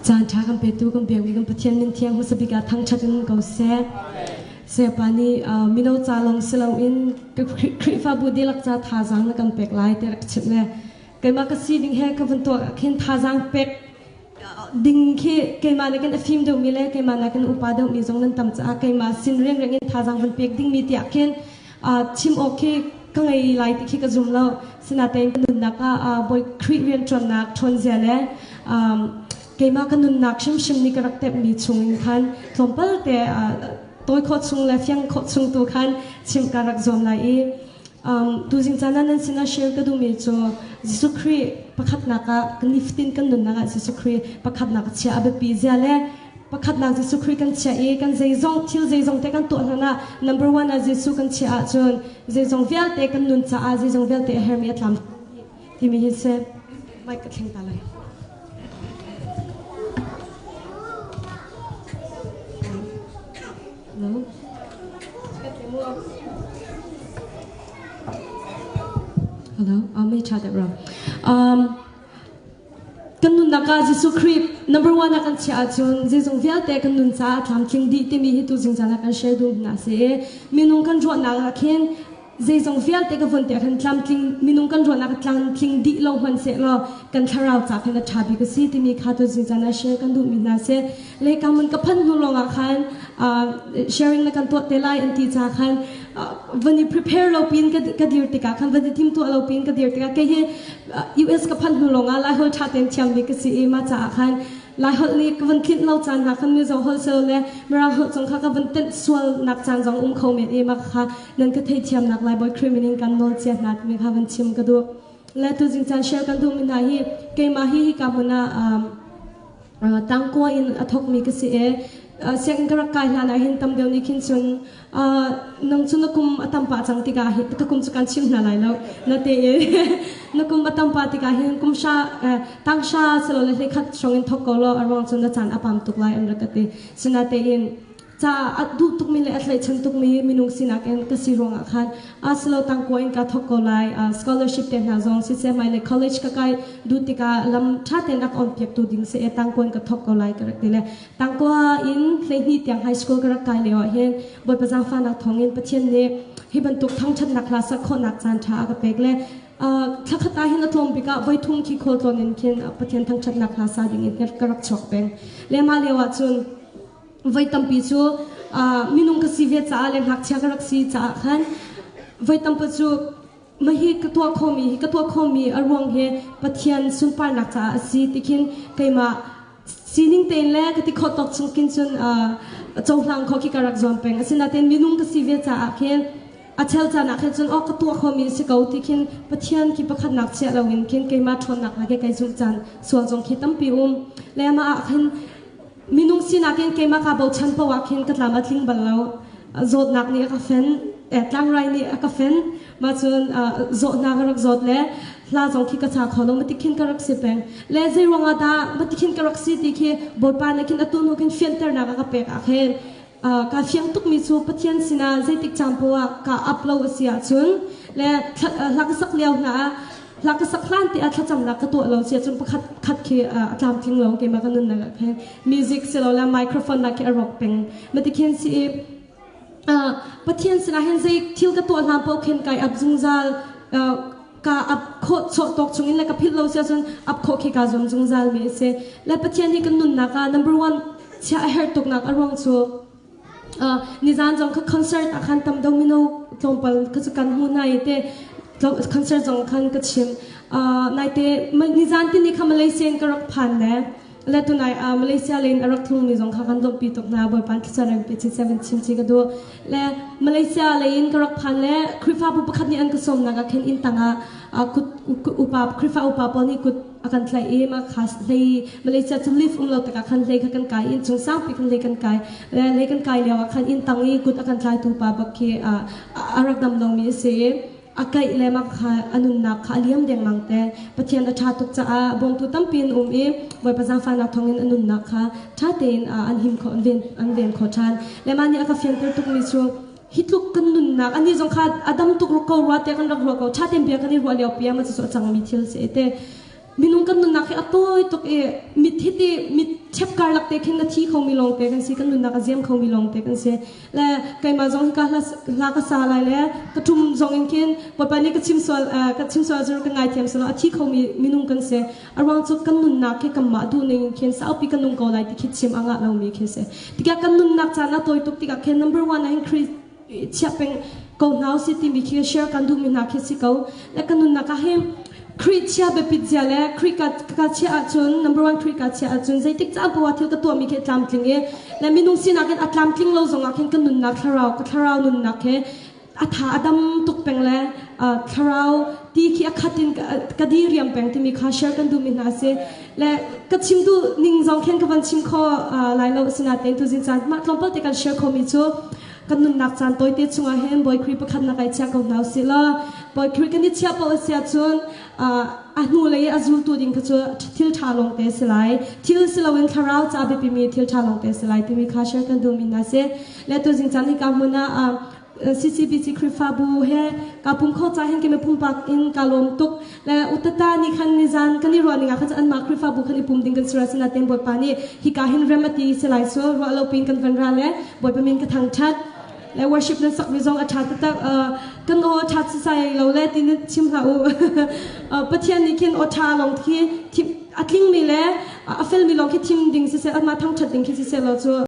Caan ṭha kan petu kan biakmi kan Pathian min thiang hmasa bik ah thangṭhat in ko seh. Sayapa nih mino ca lawng si loin Khrihfabu dihlak ca thazaang na kan pek lai ti rak chimh le keimah ka sining he ka vun tuak ah khin thazaang pek ding khi keimah nih kan a fim deuhmi le keimah nakin upa deuhmi zong nan tam caah keimah sin riangreng in thazaang vun pek dingmi tiah khin chim awk khi ka ngei lai ti khi ka zum lo. Sinain ka nunnak ah Bawi Khrih rianṭuannak ṭhawnzia le keimah ka nunnak hrimhrim nih ka rak tepmi chungin khan tlawmpal te tawi khawh chung le fiang khawh chung tu khan chimh ka rak zuam lai i tuzing caan ah nan sinah share ka duhmi cu Jesuh Khrih pakhatnak ah nifatin kan nunnak ah Jesuh Khrih pakhatnak a chia a biapi zia le pakhatnak Jesuh Khrih kan chiah i kan zeizong thil zeizong te kan tuah hlan ah number one ah Jesuh kan chiah ahcun zeizong vialte kan nun caah zeizong vialte a hermi a tlam timi hi si mic ka thleng ta lai. Hello. Hello. May chat it wrong. Kan nunnak ah Jesuh Khrih number one ah kan chiah ahcun zeizong vialte kan nun caah tlamtling dih timi hi tu zingzan ah kan share duh hna si i minung kan ruahnak ah khin zeizong vialte ka vun tiah khan tlamtling minung kan ruahnak tlamtling dih lo hmanh seh law kan thlarau ca khin a ṭha bik a si timi kha tu zingzan ah share kan duhmi hna si le ka mun ka phanh hnu lawngah khan sharing na kan tuah te lai an ti ca khan van i prepare lo pin ka dir tikah khan van i tim tuah lo pin ka dir tikah kei hi US ka phanh hnu lawngah Laiholh ṭha tein thiammi ka si i mah caah khan Laiholh nih ka van tlinh lo caan hna khan Mizo holh silo le Mirang holh zong kha ka van tenh sual nak caan zong um kho men i mah kha nan ka theithiamnak lai Bawi Khrih min in kan nawl cia hna timi kha van chim ka duh. Le tuzing caan share kan duhmi hna hi keimah hi hika hmun ah tangkua in a thawkmi ka si i sianginn ka rak kai hlan ah hin tam deuh nih khin cun nang cu na kum a tam pah cang tikah hin ka kum cu kan chim hna lai lo na te i na kum a tam pah tikah hin kum sha tang sha silole hlei khat hrawng in thawk ko law a ruang cu na caan a pam tuk lai an rak ka ti sinatein ca a duh tukmi le a tlaihchan tukmi minung sinak in ka si ruangah khan asilo tangkua in ka thawk ko lai scholarship te hna zong siseh hmailei college ka kai duh tikah lam ṭha tein a ka on piaktu ding si e tangkua in ka thawk ko lai ka rak ti le tangkua in 12 tiang high school ka rak kai lio ah hin Bawipa zaangfahnak thawngin Pathian nih hi bantuk thangṭhatnak hla sak khawhnak caan ṭha a ka pek le thlakhat ah hin a tlawm bik ah voithum khi khual tlawn in khin Pathian thangṭhatnak hla sa ding in ka rak chuak peng le mah lio ah cun voi tampi cu minung ka si ve caah le ngakchia ka rak si caah khan voi tampi cu mahi ka tuah khomi hi ka tuah khomi a ruang hi Pathian sunparnak caah a si ti khin keimah sining tein le ka ti khawh tawk chung khin cun cohlang kho khi ka rak zuam peng asinain minung ka si ve caah khin a chel caan ah khin cun oh ka tuah khomi si ko ti khin Pathian khi pakhatnak chiah loin khin keimah ṭhawnnak la ke kai zumh caan sual zong khi tampi um le mah ah khin Minung sinak in keimah kaa bochan paoh ah khin ka tlam a tling bal lo. Zawtnak nih a ka fen, tlangrai nih a ka fen. Mah cun zawtnak ka rak zawt le hla zong khi ka cha kho lo. Mati khin ka rak si peng. Le zei ruangah dah mati khin ka rak si ti khi Bawipa nih khin atu hnu khin fianternak a ka pek ah khin kaa fiang tukmi cu Pathian sinah zeitik caan paoh ah kaa ap lo a si ahcun le hla ka sak lio hna ah hla ka sak hlan te ah thlacamnak ka tuah lo si ahcun pakhat khat khi a tlamtling lo keimah ka nunnak ah khin music silole microphone nak khi a rawk peng mati khin si i Pathian sinah hin zei thil ka tuah hlan paoh khin kai ap zungzal ka ap khawh chuah tawk chungin le ka philh lo si ahcun ap khawh khi kaa zuam zungzal mi a si le Pathian hi kan nunnak ah number one chia a herh tuknak a ruang cu nizan zong kha concert ah khan tam deuh mino tlawmpal kha cu kan hmu hna i te concert zong khan ka chim naite nizan tini kha Malaysia in ka rak phan le le tunai Malaysia le in a rak thlungmi zong kha kan lawmhpi tuk hna Bawipa thlarau pe chi seven chim chi ka duh le Malaysia le in ka rak phan le Khrihfabu pakhat nih an ka sawmnak ah khin inn tangah kut upa Khrihfa upa pawl nih kut a kan tlaih i mah kha hlei Malaysia cu lift um lo tikah khan hlei kha kan kai inn cung sangpi khan hlei kan kai le hlei kan kai lio ah khan inn tang i kut a kan tlaitu pa bak khi a rak dam lomi a si i a kaih le mah kha a nunnak kha a liam dengmang te Pathian a ṭha tuk caah bawmtu tampi an um i Bawipa zaangfahnak thawngin a nunnak kha ṭha tein an him kho an ven khawh ṭhan le mah nih a ka fianter tukmi cu hi tluk kan nunnak ani zong kha a dam tuk ko rua te kan rak ruah ko ṭha tein bia kan i ruah lio pi ah ma cu a cangmi thil si te minung kan nunnak hi a tawi tuk i mit hiti mit ṭhen. Chep karlak te khin na thi khomi lawng te kan si, kan nunnak a ziam khomi lawng te kan si. Le keimah zong hika hla ka sa lai le ka ṭum zong in khin Bawipa nih ka chim sual ka chim sual cu ka ngaithiam selaw a thi khomi minung kan si. A ruang cu kan nunnak khi kanmah duh ning in khin saupi kan nung ko lai ti khi chim a ngah lomi khi si. Tikah kan nunnak caan a tawi tuk tikah khin number one ah hin Christ chiah peng ko hna usih timi khi share kan duhmi hna khi si ko. Le kan nunnak ah hin Khrih chia biapit zia le Khrih ka, ka chiah ahcun number one Khrih ka chiah ahcun zeitik caan poah thil ka tuahmi khi a tlamtling i le minung sinak in a tlamtling lo zongah khin ka nunnak thlarau ka thlarau nunnak he a tha a dam tuk peng le thlarau ti khi a khat in ka diriam peng timi kha share kan duhmi hna si le ka chim duh ning zong khin ka van chim kho lai lo asinain tuzing caan mah tlawmpal te kan share khomi cu kan nunnak caan tawite chungah hin Bawi Khrih pakhatnak ai chia ko hna usih law Bawi Khrih kan i chiah paoh a si ahcun a hnu lei i a zultu ding kha cu thil ṭha lawngte a si lai. Thil si loin thlarau ca biapimi thil ṭha lawngte a si lai timi kha share kan duhmi hna si. Le tuzing caan hika hmun ah CCBC Khrihfabu he ka pum kho ca hin kei pumpak in ka lawm tuk. Le utata nih khan nizan kan i ruah ning ah khan anmah Khrihfabu khan i pum ding kan si ra sinain Bawipa nih hika hin rem a ti si lai cu ruah lo piin kan van ra le Bawipa min ka thangṭhat. Le worship nan sakmi zong a ṭha taktak. Kan aw a ṭha sisai lo le ti nan chim hlah u. Pathian nih khin aw ṭha lawng khi a tlingmi le a felmi lawng khi thim ding siseh, amah thangṭhat ding khi siseh law cu.